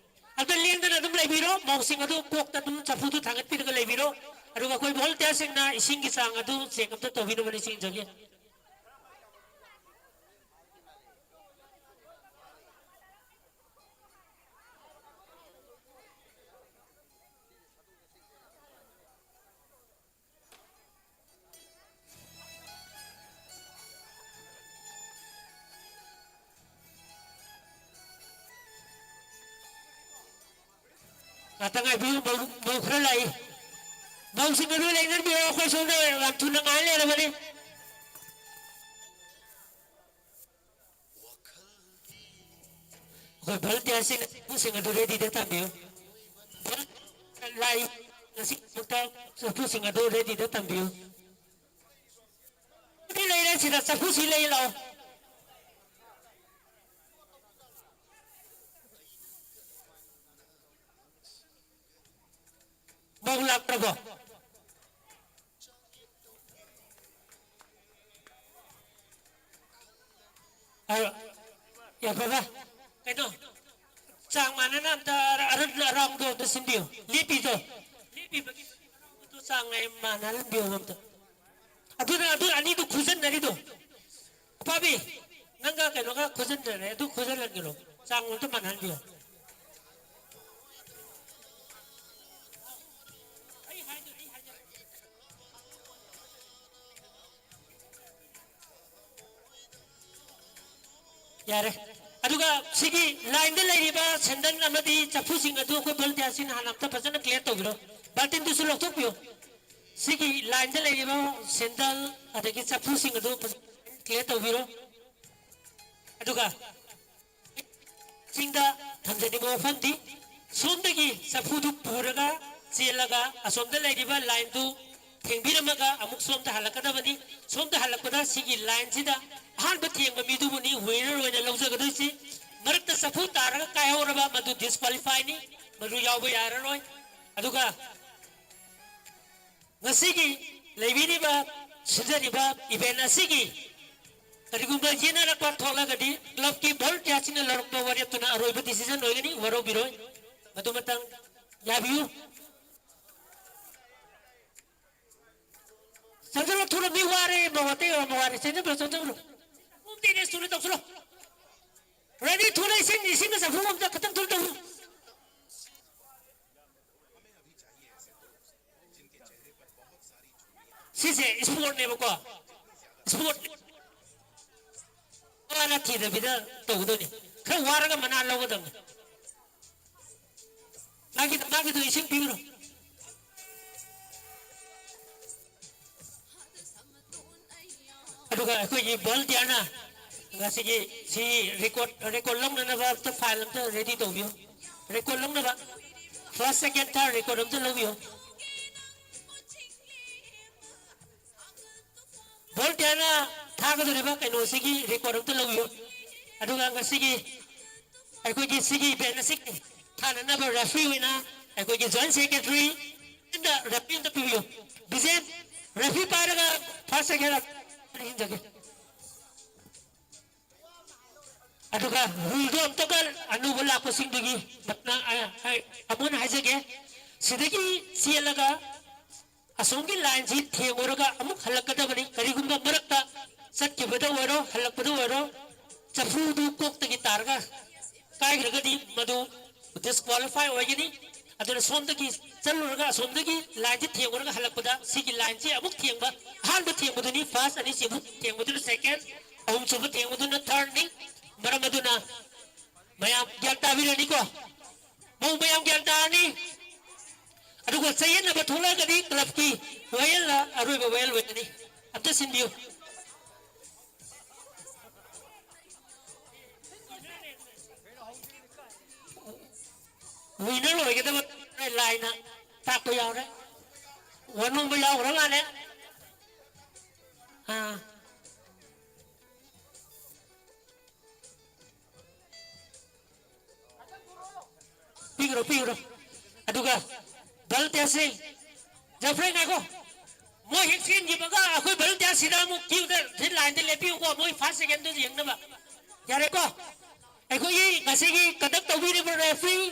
ꯑꯝꯇ ꯂꯦꯡꯗꯅ ꯑꯗꯨꯝ ꯂꯩꯕꯤꯔꯣ꯫ ꯃꯧꯁꯤꯡ ꯑꯗꯨ ꯀꯣꯛꯇ ꯑꯗꯨꯝ ꯆꯐꯨꯗꯨ ꯊꯥꯡꯒꯠꯄꯤꯔꯒ ꯂꯩꯕꯤꯔꯣ꯫ ꯑꯗꯨꯒ ꯑꯩꯈꯣꯏ ꯚꯣꯂꯨꯟꯇꯤꯌꯔꯁꯤꯡꯅ ꯏꯁꯤꯡꯒꯤ ꯆꯥꯡ ꯑꯗꯨ ꯆꯦꯛ ꯑꯝꯇ ꯇꯧꯕꯤꯅꯕ ꯅꯤꯡꯁꯤꯡꯖꯒꯦ꯫ ꯉꯥꯛꯇ ꯉꯥꯏꯕꯤꯌꯨ, ꯃꯧ, ꯃꯧ ꯈꯔ ꯂꯥꯛꯏ꯫ ꯃꯧꯁꯤꯡ ꯑꯗꯨ ꯂꯦꯡꯖꯟꯕꯤꯔꯣ, ꯑꯩꯈꯣꯏ ꯁꯣꯝꯗ ꯌꯥꯝ ꯊꯨꯅ ꯉꯥꯏ ꯂꯩꯔꯕꯅꯤ꯫ ꯑꯩꯈꯣꯏ ꯚꯣꯂꯨꯟꯇꯤꯌꯔꯁꯤꯡ ꯆꯐꯨꯁꯤꯡ ꯑꯗꯨ ꯔꯦꯗꯤꯗ ꯊꯝꯕꯤꯌꯨ꯫ ꯂꯥꯛꯏ, ꯉꯁꯤ ꯆꯐꯨꯁꯤꯡ ꯑꯗꯨ ꯔꯦꯗꯤꯗ ꯊꯝꯕꯤꯌꯨ꯫ ꯂꯩꯔꯦ, ꯁꯤꯗ ꯆꯐꯨꯁꯤ ꯂꯩ ꯂꯥꯛꯑꯣ꯫ ꯃꯧ ꯂꯥꯛꯇ꯭ꯔꯕꯣ? ꯑ, ꯌꯥꯏꯐꯕ, ꯀꯩꯅꯣ, ꯆꯥꯡ ꯃꯥꯟꯅꯅ ꯑꯝꯇ ꯑꯔ-, ꯑꯔꯨꯟ ꯑꯔꯥꯎꯟꯗꯣ ꯑꯝꯇ ꯁꯤꯟꯕꯤꯌꯨ꯫ ꯂꯦꯞꯄꯤꯗꯣ, ꯂꯦꯞꯄꯤꯕꯒꯤ ꯑꯔꯥꯎꯟꯗꯣ ꯆꯥꯡ ꯃꯥꯟꯅꯍꯟꯕꯤꯌꯨ ꯑꯝꯇ꯫ ꯑꯗꯨꯅ ꯑꯗꯨ ꯑꯅꯤꯗꯨ ꯈꯨꯖꯟꯅꯔꯤꯗꯣ꯫ ꯑꯄꯥꯕꯤ, ꯅꯪꯒ ꯀꯩꯅꯣꯒ ꯈꯨꯖꯟꯅꯔꯦ, ꯑꯗꯨ ꯈꯨꯖꯜꯍꯟꯒꯅꯨ꯫ ꯆꯥꯡ ꯑꯝꯇ ꯃꯥꯟꯅꯍꯟꯕꯤꯌꯨ꯫ ꯑꯩ ꯍꯥꯏꯗꯣ, ꯑꯩ ꯍꯥꯏꯗꯣ꯫ ꯌꯥꯔꯦ꯫ ꯑꯗꯨꯒ ꯁꯤꯒꯤ ꯂꯥꯏꯟꯗ ꯂꯩꯔꯤꯕ ꯁꯦꯟꯗꯜ ꯑꯃꯗꯤ ꯆꯐꯨꯁꯤꯡ ꯑꯗꯨ ꯑꯩꯈꯣꯏ ꯚꯣꯂꯨꯟꯇꯤꯌꯔꯁꯤꯡꯅ ꯍꯥꯟꯅ ꯑꯝꯇ ꯐꯖꯅ ꯀ꯭ꯂꯤꯌꯥꯔ ꯇꯧꯕꯤꯔꯣ꯫ ꯕꯥꯜꯇꯤꯟꯗꯨꯁꯨ ꯂꯧꯊꯣꯛꯄꯤꯌꯨ꯫ ꯁꯤꯒꯤ ꯂꯥꯏꯟꯗ ꯂꯩꯔꯤꯕ ꯁꯦꯟꯗꯜ ꯑꯗꯒꯤ ꯆꯐꯨꯁꯤꯡ ꯑꯗꯨ ꯐꯖꯅ ꯀ꯭ꯂꯤꯌꯥꯔ ꯇꯧꯕꯤꯔꯣ꯫ ꯑꯗꯨꯒ ꯆꯤꯡꯗ ꯊꯝꯖꯅꯤꯡꯕ ꯋꯥꯐꯝꯗꯤ, ꯁꯣꯝꯗꯒꯤ ꯆꯐꯨꯗꯨ ꯄꯨꯔꯒ ꯆꯦꯜꯂꯒ ꯑꯁꯣꯝꯗ ꯂꯩꯔꯤꯕ ꯂꯥꯏꯟꯗꯨ ꯊꯦꯡꯕꯤꯔꯝꯃꯒ ꯑꯃꯨꯛ ꯁꯣꯝꯗ ꯍꯜꯂꯛꯀꯗꯕꯅꯤ꯫ ꯁꯣꯝꯗ ꯍꯜꯂꯛꯄꯗ ꯁꯤꯒꯤ ꯂꯥꯏꯟꯁꯤꯗ ꯑꯍꯥꯟꯕ ꯊꯦꯡꯕ ꯃꯤꯗꯨꯕꯨꯅꯤ ꯋꯤꯅꯔ ꯑꯣꯏꯅ ꯂꯧꯖꯒꯗꯣꯏꯁꯤ꯫ ꯃꯔꯛꯇ ꯆꯐꯨ ꯇꯥꯔꯒ ꯀꯥꯏꯍꯧꯔꯕ ꯃꯗꯨ ꯗꯤꯁꯀ꯭ꯋꯥꯂꯤꯐꯥꯏꯅꯤ, ꯃꯗꯨ ꯌꯥꯎꯕ ꯌꯥꯔꯔꯣꯏ꯫ ꯑꯗꯨꯒ ꯉꯁꯤꯒꯤ ꯂꯩꯕꯤꯔꯤꯕ, ꯁꯤꯟꯖꯔꯤꯕ ꯏꯚꯦꯟ ꯑꯁꯤꯒꯤ ꯀꯔꯤꯒꯨꯝꯕ ꯌꯦꯠꯅꯔꯛꯄ ꯊꯣꯛꯂꯒꯗꯤ ꯀ꯭ꯂꯕꯀꯤ ꯚꯣꯂꯨꯟꯇꯤꯌꯔꯁꯤꯡꯅ ꯂꯧꯔꯛꯄ ꯋꯥꯔꯦꯞꯇꯨꯅ ꯑꯔꯣꯏꯕ ꯗꯤꯁꯤꯖꯟ ꯑꯣꯏꯒꯅꯤ, ꯋꯥꯔꯧꯕꯤꯔꯣꯏ꯫ ꯃꯗꯨꯃꯇꯪ ꯌꯥꯕꯤꯌꯨ꯫ ꯆꯪꯁꯤꯜꯂꯣ, ꯊꯨꯅ ꯃꯤ ꯋꯥꯔꯦ, ꯃꯧ ꯑꯇꯩ ꯑꯣꯏꯔꯝꯕ ꯋꯥꯔꯦ, ꯆꯪꯁꯤꯜꯂꯣ, ꯆꯪꯁꯤꯜꯂꯣ꯫ ꯀꯣꯝꯗꯦꯅꯦ, ꯊꯨꯅ ꯇꯧꯁꯤꯜꯂꯣ꯫ ꯔꯦꯗꯤ, ꯊꯨꯅ ꯏꯁꯤꯡ, ꯏꯁꯤꯡꯒ ꯆꯐꯨ ꯑꯝꯇ ꯈꯤꯇꯪ ꯊꯨꯅ ꯇꯧꯁꯤꯜꯂꯣ꯫ ꯁꯤꯁꯦ ꯏꯁꯄꯣꯔꯠꯅꯦꯕꯀꯣ, ꯏꯁꯄꯣꯔꯠ꯫ ꯃꯅꯥ ꯊꯤꯗꯕꯤꯗ ꯇꯧꯒꯗꯕꯅꯤ꯫ ꯈꯔ ꯋꯥꯔꯒ ꯃꯅꯥ ꯂꯧꯒꯗꯕꯅꯤ꯫ ꯃꯥꯒꯤꯗꯣ, ꯃꯥꯒꯤꯗꯣ ꯏꯁꯤꯡ ꯄꯤꯔꯨꯔꯣ꯫ ꯑꯗꯨꯒ ꯑꯩꯈꯣꯏꯒꯤ volunteerꯅ ꯉꯁꯤꯒꯤ ꯁꯤ record, record ꯂꯧꯅꯅꯕ ꯑꯝꯇ file ꯑꯝꯇ ready ꯇꯧꯕꯤꯌꯨ꯫ Record ꯂꯧꯅꯕ first, second, third record ꯑꯝꯇ ꯂꯧꯕꯤꯌꯨ꯫ Volunteerꯅ ꯊꯥꯒꯗꯧꯔꯤꯕ ꯀꯩꯅꯣꯁꯤꯒꯤ record ꯑꯝꯇ ꯂꯧꯕꯤꯌꯨ꯫ ꯑꯗꯨꯒ ꯉꯁꯤꯒꯤ ꯑꯩꯈꯣꯏꯒꯤ ꯁꯤꯒꯤ event ꯑꯁꯤ ꯊꯥꯅꯅꯕ referee ꯑꯣꯏꯅ ꯑꯩꯈꯣꯏꯒꯤ joint secretary ꯑꯝꯇ referee ꯑꯝꯇ ꯄꯤꯕꯤꯌꯨ꯫ ꯕꯤꯖꯦꯟ, referee ꯄꯥꯏꯔꯒ first, second ꯏꯟꯖꯒꯦ꯫ ꯑꯗꯨꯒ ruleꯗꯣ ꯑꯝꯇꯒ ꯑꯅꯧꯕ ꯂꯥꯛꯄꯁꯤꯡꯗꯨꯒꯤ ꯃ-, ꯑ, ꯑ, ꯑꯃꯨꯛ ꯍꯟꯅ ꯍꯥꯏꯖꯒꯦ꯫ ꯁꯤꯗꯒꯤ ꯆꯦꯜꯂꯒ ꯑꯁꯣꯝꯒꯤ lineꯁꯤ ꯊꯦꯡꯉꯨꯔꯒ ꯑꯃꯨꯛ ꯍꯜꯂꯛꯀꯗꯕꯅꯤ꯫ ꯀꯔꯤꯒꯨꯝꯕ ꯃꯔꯛꯇ ꯆꯠꯈꯤꯕꯗ ꯑꯣꯏꯔꯣ, ꯍꯜꯂꯛꯄꯗ ꯑꯣꯏꯔꯣ, ꯆꯐꯨꯗꯨ ꯀꯣꯛꯇꯒꯤ ꯇꯥꯔꯒ ꯀꯥꯏꯈ꯭ꯔꯒꯗꯤ ꯃꯗꯨ disqualify ꯑꯣꯏꯒꯅꯤ꯫ ꯑꯗꯨꯅ ꯁꯣꯝꯗꯒꯤ ꯆꯠꯂꯨꯔꯒ ꯑꯁꯣꯝꯗꯒꯤ lineꯁꯤ ꯊꯦꯡꯉꯨꯔꯒ ꯍꯜꯂꯛꯄꯗ ꯁꯤꯒꯤ lineꯁꯤ ꯑꯃꯨꯛ ꯊꯦꯡꯕ, ꯑꯍꯥꯟꯕ ꯊꯦꯡꯕꯗꯨꯅꯤ first, ꯑꯅꯤꯁꯨꯕ ꯊꯦꯡꯕꯗꯨꯅ second, ꯑꯍꯨꯝꯁꯨꯕ ꯊꯦꯡꯕꯗꯨꯅ thirdꯅꯤ꯫ ꯃꯔꯝ ꯑꯗꯨꯅ ꯃꯌꯥꯝ ꯒ꯭ꯌꯥꯟ ꯇꯥꯕꯤꯔꯅꯤꯀꯣ? ꯃꯧ ꯃꯌꯥꯝ ꯒ꯭ꯌꯥꯟ ꯇꯥꯔꯅꯤ꯫ ꯑꯗꯨꯒ ꯆꯌꯦꯠꯅꯕ ꯊꯣꯛꯂꯛꯑꯒꯗꯤ clubꯀꯤ ꯋꯥꯌꯦꯜꯅ ꯑꯔꯣꯏꯕ ꯋꯥꯌꯦꯜ ꯑꯣꯏꯒꯅꯤ꯫ ꯑꯝꯇ ꯁꯤꯟꯕꯤꯌꯨ꯫ Winner ꯑꯣꯏꯒꯗꯕ ꯂꯥꯏꯅ ꯇꯥꯛꯄ ꯌꯥꯎꯔꯦ꯫ ꯋꯥꯅꯣꯡꯕ ꯌꯥꯎꯈ꯭ꯔ ꯃꯥꯜꯂꯦ꯫ ꯑꯥ꯫ ꯄꯤꯈ꯭ꯔꯣ, ꯄꯤꯈ꯭ꯔꯣ꯫ ꯑꯗꯨꯒ ꯕꯜ ꯇꯦꯁꯤꯡ, ꯖꯐ꯭ꯔꯦ ꯉꯥꯏꯈꯣ꯫ ꯃꯣꯏ ꯍꯦꯛ ꯆꯦꯟꯈꯤꯕꯒ ꯑꯩꯈꯣꯏ ꯕꯜ ꯇꯦꯁꯁꯤꯗ ꯑꯃꯨꯛ ꯀ꯭ꯌꯨꯗ ꯁꯤ ꯂꯥꯏꯟꯗ ꯂꯦꯞꯄꯤꯌꯨꯀꯣ, ꯃꯣꯏ first, secondꯗꯨ ꯌꯦꯡꯅꯕ꯫ ꯌꯥꯔꯦꯀꯣ? ꯑꯩꯈꯣꯏꯒꯤ ꯉꯁꯤꯒꯤ conduct ꯇꯧꯕꯤꯔꯤꯕ referee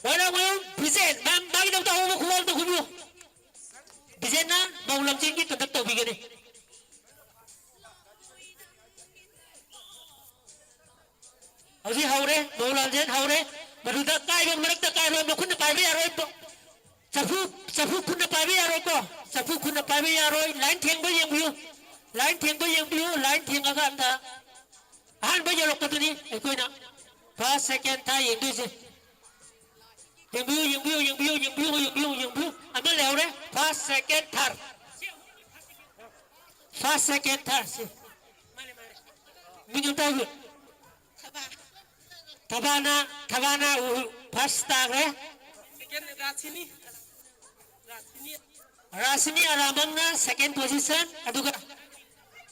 ꯋꯥꯏꯔꯥꯡꯃꯌꯨꯝ ꯕꯤꯖꯦꯟ, ꯃꯥ-, ꯃꯥꯒꯤꯗꯃꯛꯇ ꯑꯍꯧꯕ ꯈꯨꯕꯥꯛ ꯑꯝꯇ ꯈꯨꯕꯤꯌꯨ꯫ ꯕꯤꯖꯦꯟꯅ ꯃꯧ ꯂꯝꯖꯦꯟꯒꯤ conduct ꯇꯧꯕꯤꯒꯅꯤ꯫ ꯍꯧꯖꯤꯛ ꯍꯧꯔꯦ, ꯃꯧ ꯂꯝꯖꯦꯟ ꯍꯧꯔꯦ꯫ ꯃꯗꯨꯗ ꯀꯥꯏꯕ, ꯃꯔꯛꯇ ꯀꯥꯏꯕ, ꯃꯈꯨꯠꯅ ꯄꯥꯏꯕ ꯌꯥꯔꯣꯏ꯫ ꯆꯐꯨ, ꯆꯐꯨ ꯈꯨꯠꯅ ꯄꯥꯏꯕ ꯌꯥꯔꯣꯏꯀꯣ꯫ ꯆꯐꯨ ꯈꯨꯠꯅ ꯄꯥꯏꯕ ꯌꯥꯔꯣꯏ꯫ Line ꯊꯦꯡꯕ ꯌꯦꯡꯕꯤꯌꯨ꯫ Line ꯊꯦꯡꯕ ꯌꯦꯡꯕꯤꯌꯨ꯫ Line ꯊꯦꯡꯉꯀꯥꯟꯗ ꯑꯍꯥꯟꯕ ꯌꯧꯔꯛꯄꯗꯨꯅꯤ ꯑꯩꯈꯣꯏꯅ first, second, third ꯌꯦꯡꯗꯣꯏꯁꯦ꯫ ꯌꯦꯡꯕꯤꯌꯨ, ꯌꯦꯡꯕꯤꯌꯨ, ꯌꯦꯡꯕꯤꯌꯨ, ꯌꯦꯡꯕꯤꯌꯨ, ꯌꯦꯡꯕꯤꯌꯨ, ꯌꯦꯡꯕꯤꯌꯨ, ꯌꯦꯡꯕꯤꯌꯨ꯫ ꯑꯃ ꯂꯩꯍꯧꯔꯦ꯫ First, second, third꯫ First, second, third꯫ ꯁꯤ꯫ ꯃꯤꯡ ꯑꯝꯇ ꯍꯥꯏꯕꯤꯌꯨ꯫ ꯊꯕꯥꯅ, ꯊꯕꯥꯅ first ꯇꯥꯈ꯭ꯔꯦ꯫ Second ꯔꯥꯁꯤꯅꯤ꯫ ꯔꯥꯁꯤꯅꯤ꯫ ꯔꯥꯁꯤꯅꯤ ꯑꯔꯥꯕꯝꯅ second position, ꯑꯗꯨꯒ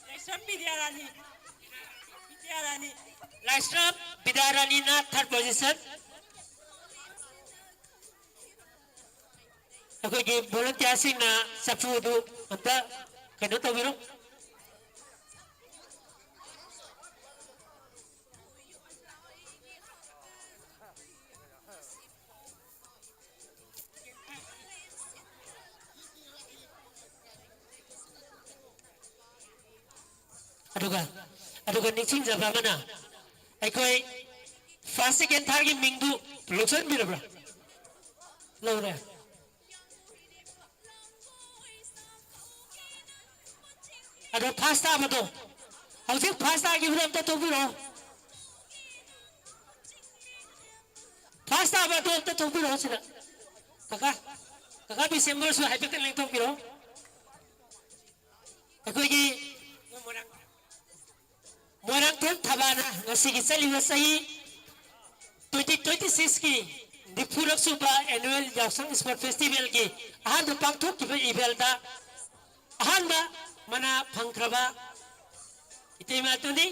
ꯂꯥꯏꯁ꯭ꯔꯝ ꯕꯤꯗ꯭ꯌꯥꯔꯥꯅꯤ꯫ ꯕꯤꯗ꯭ꯌꯥꯔꯥꯅꯤ꯫ ꯂꯥꯏꯁ꯭ꯔꯝ ꯕꯤꯗ꯭ꯌꯥꯔꯥꯅꯤꯅ third position꯫ ꯑꯩꯈꯣꯏꯒꯤ volunteerꯁꯤꯡꯅ ꯆꯐꯨꯗꯨ ꯑꯝꯇ ꯀꯩꯅꯣ ꯇꯧꯕꯤꯔꯣ꯫ ꯑꯗꯨꯒ, ꯑꯗꯨꯒ ꯅꯤꯡꯁꯤꯡꯖꯕ ꯑꯃꯅ, ꯑꯩꯈꯣꯏ first, second, thirdꯒꯤ ꯃꯤꯡꯗꯨ ꯂꯧꯁꯤꯟꯕꯤꯔꯕ꯭ꯔꯥ? ꯂꯧꯔꯦ꯫ ꯑꯗꯣ first ꯇꯥꯕꯗꯣ, ꯍꯧꯖꯤꯛ first ꯇꯥꯈꯤꯕꯗꯣ ꯑꯝꯇ ꯊꯣꯛꯄꯤꯔꯛꯑꯣ꯫ First ꯇꯥꯕꯗꯣ ꯑꯝꯇ ꯊꯣꯛꯄꯤꯔꯛꯑꯣ ꯁꯤꯗ꯫ ꯀꯀꯥ, ꯀꯀꯥ ꯗꯤꯁꯦꯝꯕꯔꯁꯨ ꯍꯥꯏꯐꯦꯠꯇꯪ ꯂꯦꯡꯊꯣꯛꯄꯤꯔꯛꯑꯣ꯫ ꯑꯩꯈꯣꯏꯒꯤ ꯃꯣꯏꯔꯥꯡꯊꯦꯝ ꯊꯕꯥꯅ ꯉꯁꯤꯒꯤ ꯆꯠꯂꯤꯕ ꯆꯍꯤ twenty twenty sixꯀꯤ ꯅꯤꯐꯨꯔꯛ ꯁꯨꯕ annual ꯌꯥꯎꯁꯪ Sport Festivalꯒꯤ ꯑꯍꯥꯟꯕ ꯄꯥꯡꯊꯣꯛꯈꯤꯕ evenꯇ ꯑꯍꯥꯟꯕ ꯃꯅꯥ ꯐꯪꯈ꯭ꯔꯕ ꯏꯇꯩꯃ ꯑꯗꯨꯅꯤ꯫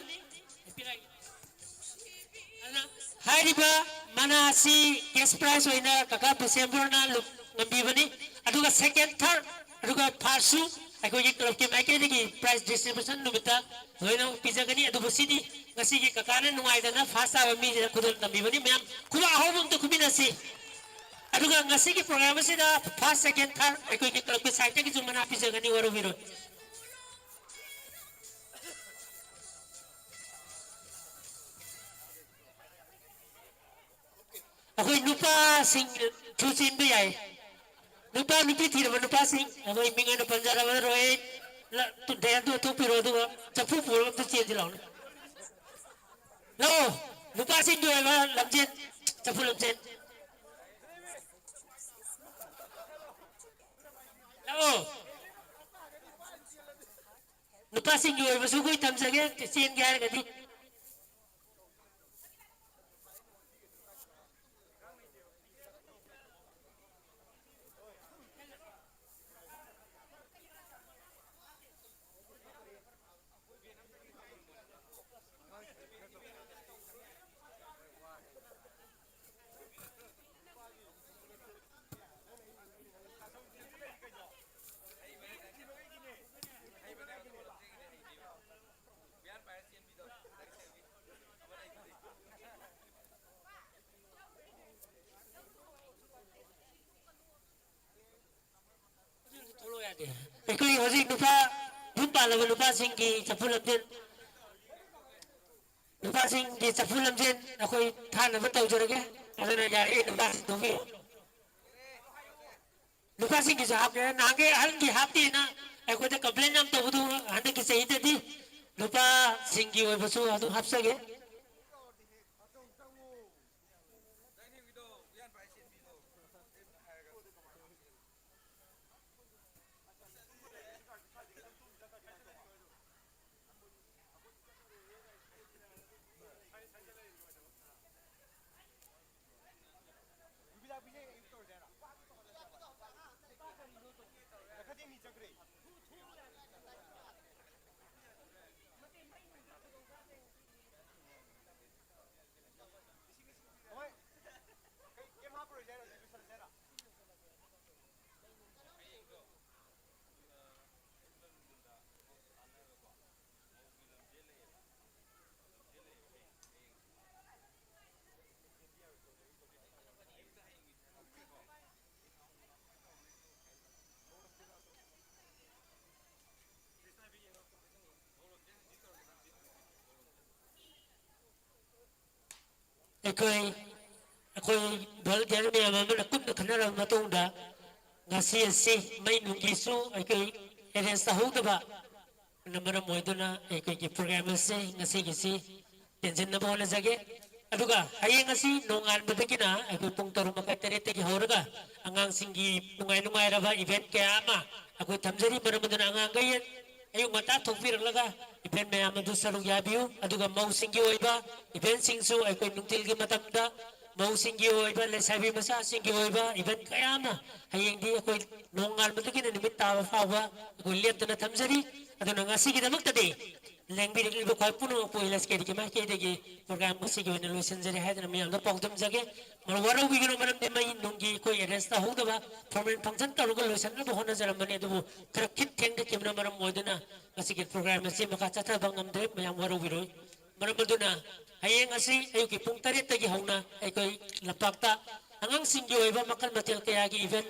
ꯑꯗꯨꯅ ꯍꯥꯏꯔꯤꯕ ꯃꯅꯥ ꯑꯁꯤ cash prize ꯑꯣꯏꯅ ꯀꯀꯥ ꯗꯤꯁꯦꯝꯕꯔꯅ ꯂꯨꯞ ꯉꯝꯕꯤꯕꯅꯤ꯫ ꯑꯗꯨꯒ second, third, ꯑꯗꯨꯒ firstꯁꯨ ꯑꯩꯈꯣꯏꯒꯤ clubꯀꯤ ꯃꯥꯏꯀꯩꯗꯒꯤ prize distribution ꯅꯨꯃꯤꯠꯇ ꯂꯣꯏꯅꯃꯛ ꯄꯤꯖꯒꯅꯤ꯫ ꯑꯗꯨꯕꯨ ꯁꯤꯗꯤ ꯉꯁꯤꯒꯤ ꯀꯀꯥꯅ ꯅꯨꯡꯉꯥꯏꯗꯅ first ꯇꯥꯕ ꯃꯤꯁꯤꯗ ꯈꯨꯗꯣꯜ ꯇꯝꯕꯤꯕꯅꯤ꯫ ꯃꯌꯥꯝ ꯈꯨꯕꯥꯛ ꯑꯍꯧꯕ ꯑꯝꯇ ꯈꯨꯕꯤꯟꯅꯁꯤ꯫ ꯑꯗꯨꯒ ꯉꯁꯤꯒꯤ program ꯑꯁꯤꯗ first, second, third ꯑꯩꯈꯣꯏꯒꯤ clubꯀꯤ sideꯇꯒꯤꯁꯨ ꯃꯅꯥ ꯄꯤꯖꯒꯅꯤ, ꯋꯥꯔꯧꯕꯤꯔꯣꯏ꯫ ꯑꯩꯈꯣꯏ ꯅꯨꯄꯥꯁꯤꯡꯁꯨ ꯆꯦꯟꯕ ꯌꯥꯏ꯫ ꯅꯨꯄꯥ ꯅꯨꯄꯤ ꯊꯤꯔꯕ ꯅꯨꯄꯥꯁꯤꯡ, ꯑꯩꯈꯣꯏ ꯃꯤꯡ ꯑꯣꯏꯅ ꯄꯟꯖꯔꯕ ꯔꯣꯍꯤꯠ, ꯗꯌꯥꯟꯗꯨ ꯊꯣꯛꯄꯤꯔꯣ, ꯑꯗꯨꯒ ꯆꯐꯨ ꯄꯨꯔꯒ ꯑꯝꯇ ꯆꯦꯟꯁꯤ ꯂꯥꯎꯅꯦ꯫ ꯂꯥꯛꯑꯣ, ꯅꯨꯄꯥꯁꯤꯡꯒꯤ ꯑꯣꯏꯕ ꯂꯝꯖꯦꯟ, ꯆꯐꯨ ꯂꯝꯖꯦꯟ꯫ ꯂꯥꯛꯑꯣ꯫ ꯅꯨꯄꯥꯁꯤꯡꯒꯤ ꯑꯣꯏꯕꯁꯨ ꯑꯩꯈꯣꯏ ꯊꯝꯖꯒꯦ, ꯆꯦꯟꯒꯦ ꯍꯥꯏꯔꯒꯗꯤ꯫ ꯑꯩꯈꯣꯏ ꯍꯧꯖꯤꯛ ꯅꯨꯄꯥ, ꯌꯨꯝ ꯄꯥꯜꯂꯕ ꯅꯨꯄꯥꯁꯤꯡꯒꯤ ꯆꯐꯨ ꯂꯝꯖꯦꯟ, ꯅꯨꯄꯥꯁꯤꯡꯒꯤ ꯆꯐꯨ ꯂꯝꯖꯦꯟ ꯑꯩꯈꯣꯏ ꯊꯥꯅꯕ ꯇꯧꯖꯔꯒꯦ꯫ ꯑꯗꯨꯅ ꯌꯥꯔꯤꯉꯩ ꯅꯨꯄꯥꯁꯤꯡ ꯊꯣꯛꯄꯤꯌꯨ꯫ ꯅꯨꯄꯥꯁꯤꯡꯒꯤꯁꯨ ꯍꯥꯞꯀꯦ꯫ ꯅꯍꯥꯟꯒꯩ ꯑꯍꯟꯒꯤ ꯍꯥꯞꯇꯦꯅ ꯑꯩꯈꯣꯏꯗ complain ꯌꯥꯝ ꯇꯧꯕꯗꯨ ꯍꯟꯗꯛꯀꯤ ꯆꯍꯤꯗꯗꯤ ꯅꯨꯄꯥꯁꯤꯡꯒꯤ ꯑꯣꯏꯕꯁꯨ ꯑꯗꯨꯝ ꯍꯥꯞꯆꯒꯦ꯫ ꯑꯩꯈꯣꯏ, ꯑꯩꯈꯣꯏ volunteer ꯃꯌꯥꯝ ꯑꯃꯅ ꯀꯨꯞꯅ ꯈꯟꯅꯔꯕ ꯃꯇꯨꯡꯗ ꯉꯁꯤ ꯑꯁꯤ ꯃꯩ ꯅꯨꯡꯒꯤꯁꯨ ꯑꯩꯈꯣꯏ arrange ꯇꯧꯍꯧꯗꯕ ꯅ ꯃꯔꯝ ꯑꯣꯏꯗꯨꯅ ꯑꯩꯈꯣꯏꯒꯤ program ꯑꯁꯤ ꯉꯁꯤꯒꯤꯁꯤ ꯇꯦꯟꯁꯤꯟꯅꯕ ꯍꯣꯠꯅꯖꯒꯦ꯫ ꯑꯗꯨꯒ ꯍꯌꯦꯡ ꯑꯁꯤ ꯅꯣꯡꯉꯥꯟꯕꯗꯒꯤꯅ ꯑꯩꯈꯣꯏ ꯄꯨꯡ ꯇꯔꯨꯛ ꯃꯈꯥꯏ ꯇꯔꯦꯠꯇꯒꯤ ꯍꯧꯔꯒ ꯑꯉꯥꯡꯁꯤꯡꯒꯤ ꯅꯨꯡꯉꯥꯏ ꯅꯨꯡꯉꯥꯏꯔꯕ event ꯀꯌꯥ ꯑꯃ ꯑꯩꯈꯣꯏ ꯊꯝꯖꯔꯤ꯫ ꯃꯔꯝ ꯑꯗꯨꯅ ꯑꯉꯥꯡꯈꯩ ꯑꯌꯨꯛ ꯉꯟꯇꯥ ꯊꯣꯛꯄꯤꯔꯛꯂꯒ event ꯃꯌꯥꯝ ꯑꯗꯨ ꯁꯔꯨꯛ ꯌꯥꯕꯤꯌꯨ꯫ ꯑꯗꯨꯒ ꯃꯧꯁꯤꯡꯒꯤ ꯑꯣꯏꯕ eventꯁꯤꯡꯁꯨ ꯑꯩꯈꯣꯏ ꯅꯨꯡꯊꯤꯜꯒꯤ ꯃꯇꯝꯗ ꯃꯧꯁꯤꯡꯒꯤ ꯑꯣꯏꯕ, ꯂꯩꯁꯥꯕꯤ ꯃꯆꯥꯁꯤꯡꯒꯤ ꯑꯣꯏꯕ event ꯀꯌꯥ ꯑꯃ ꯍꯌꯦꯡꯗꯤ ꯑꯩꯈꯣꯏ ꯅꯣꯡꯉꯥꯟꯕꯗꯒꯤꯅ ꯅꯨꯃꯤꯠ ꯇꯥꯕ ꯐꯥꯎꯕ ꯑꯩꯈꯣꯏ ꯂꯦꯞꯇꯅ ꯊꯝꯖꯔꯤ꯫ ꯑꯗꯨꯅ ꯉꯁꯤꯒꯤꯗꯃꯛꯇꯗꯤ ꯂꯦꯡꯕꯤꯔꯛꯂꯤꯕ ꯈ꯭ꯋꯥꯏ ꯄꯨꯝꯅꯃꯛꯄꯨ ꯑꯦꯜ ꯑꯦꯁ ꯀꯦꯗꯒꯤ ꯃꯥꯏꯀꯩꯗꯒꯤ program ꯉꯁꯤꯒꯤ ꯑꯣꯏꯅ ꯂꯣꯏꯁꯤꯟꯖꯔꯦ ꯍꯥꯏꯗꯨꯅ ꯃꯌꯥꯝꯗ ꯄꯥꯎꯗꯝꯖꯒꯦ꯫ ꯃꯔꯝ ꯋꯥꯔꯧꯕꯤꯒꯅꯨ, ꯃꯔꯝꯗꯤ ꯃꯩ ꯅꯨꯡꯒꯤ ꯑꯩꯈꯣꯏ arrange ꯇꯧꯍꯧꯗꯕ, formal function ꯇꯧꯔꯒ ꯂꯣꯏꯁꯤꯟꯅꯕ ꯍꯣꯠꯅꯖꯔꯝꯕꯅꯤ, ꯑꯗꯨꯕꯨ ꯈꯔ ꯈꯤꯠ ꯊꯦꯡꯊꯈꯤꯕꯅ ꯃꯔꯝ ꯑꯣꯏꯗꯨꯅ ꯉꯁꯤꯒꯤ program ꯑꯁꯤ ꯃꯈꯥ ꯆꯠꯊꯕ ꯉꯝꯗ꯭ꯔꯦ꯫ ꯃꯌꯥꯝ ꯋꯥꯔꯧꯕꯤꯔꯣꯏ꯫ ꯃꯔꯝ ꯑꯗꯨꯅ ꯍꯌꯦꯡ ꯑꯁꯤ ꯑꯌꯨꯛꯀꯤ ꯄꯨꯡ ꯇꯔꯦꯠꯇꯒꯤ ꯍꯧꯅ ꯑꯩꯈꯣꯏ ꯂꯝꯄꯥꯛꯇ ꯑꯉꯥꯡꯁꯤꯡꯒꯤ ꯑꯣꯏꯕ ꯃꯈꯜ ꯃꯊꯦꯜ ꯀꯌꯥꯒꯤ event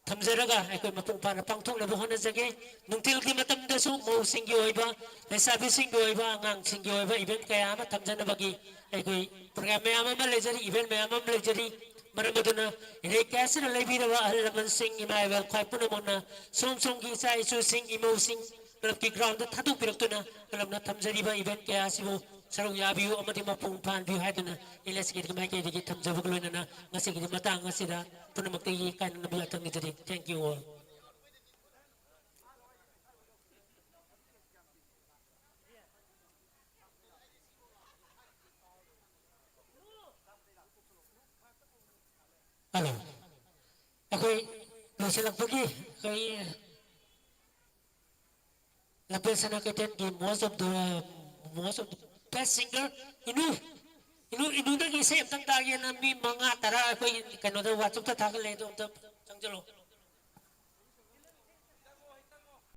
ꯊꯝꯖꯔꯒ ꯑꯩꯈꯣꯏ ꯃꯄꯨꯡ ꯐꯥꯅ ꯄꯥꯡꯊꯣꯛꯅꯕ ꯍꯣꯠꯅꯖꯒꯦ꯫ ꯅꯨꯡꯊꯤꯜꯒꯤ ꯃꯇꯝꯗꯁꯨ ꯃꯧꯁꯤꯡꯒꯤ ꯑꯣꯏꯕ, ꯂꯩꯁꯥꯕꯤꯁꯤꯡꯒꯤ ꯑꯣꯏꯕ, ꯑꯉꯥꯡꯁꯤꯡꯒꯤ ꯑꯣꯏꯕ event ꯀꯌꯥ ꯑꯃ ꯊꯝꯖꯅꯕꯒꯤ ꯑꯩꯈꯣꯏ program ꯃꯌꯥꯝ ꯑꯃ ꯂꯩꯖꯔꯤ, event ꯃꯌꯥꯝ ꯑꯃ ꯂꯩꯖꯔꯤ꯫ ꯃꯔꯝ ꯑꯗꯨꯅ ꯏꯔꯩ ꯀꯌꯥꯁꯤꯅ ꯂꯩꯕꯤꯔꯕ ꯑꯍꯜ ꯂꯃꯟꯁꯤꯡ, ꯏꯃꯥ ꯏꯕꯦꯜ ꯈ꯭ꯋꯥꯏ ꯄꯨꯝꯅꯃꯛꯅ ꯁꯣꯝ ꯁꯣꯝꯒꯤ ꯏꯆꯥ ꯏꯁꯨꯁꯤꯡ, ꯏꯃꯧꯁꯤꯡ, clubꯀꯤ groundꯗ ꯊꯥꯗꯣꯛꯄꯤꯔꯛꯇꯨꯅ clubꯅ ꯊꯝꯖꯔꯤꯕ event ꯀꯌꯥ ꯑꯁꯤꯕꯨ ꯁꯔꯨꯛ ꯌꯥꯕꯤꯌꯨ ꯑꯃꯗꯤ ꯃꯄꯨꯡ ꯐꯥꯍꯟꯕꯤꯌꯨ ꯍꯥꯏꯗꯨꯅ ꯑꯦꯜ ꯑꯦꯁ ꯀꯦꯒꯤ ꯃꯥꯏꯀꯩꯗꯒꯤ ꯊꯝꯖꯕꯒ ꯂꯣꯏꯅꯅ ꯉꯁꯤꯒꯤꯗꯤ ꯃꯇꯥꯡ ꯑꯁꯤꯗ ꯄꯨꯝꯅꯃꯛꯇꯒꯤ ꯀꯥꯏꯅꯅꯕ ꯌꯥꯊꯪ ꯅꯤꯖꯔꯤ꯫ Thank you all. Hello. ꯑꯩꯈꯣꯏ ꯂꯣꯏꯁꯤꯜꯂꯛꯄꯒꯤ ꯑꯩꯈꯣꯏ ꯂꯝꯐꯦꯜ ꯁꯅꯥ ꯀꯩꯊꯦꯜꯒꯤ most of the, most of the best singer, ꯏꯅꯨ, ꯏꯅꯨ, ꯏꯅꯨꯗꯒꯤ ꯏꯁꯩ ꯑꯝꯇꯪ ꯇꯥꯒꯦꯅ ꯃꯤ ꯃꯉꯥ ꯇꯔꯥ ꯑꯩꯈꯣꯏ ꯀꯩꯅꯣꯗ WhatsAppꯇ ꯊꯥꯒꯠꯂꯦ, ꯑꯗꯣ ꯑꯝꯇ ꯆꯪꯁꯤꯜꯂꯣ꯫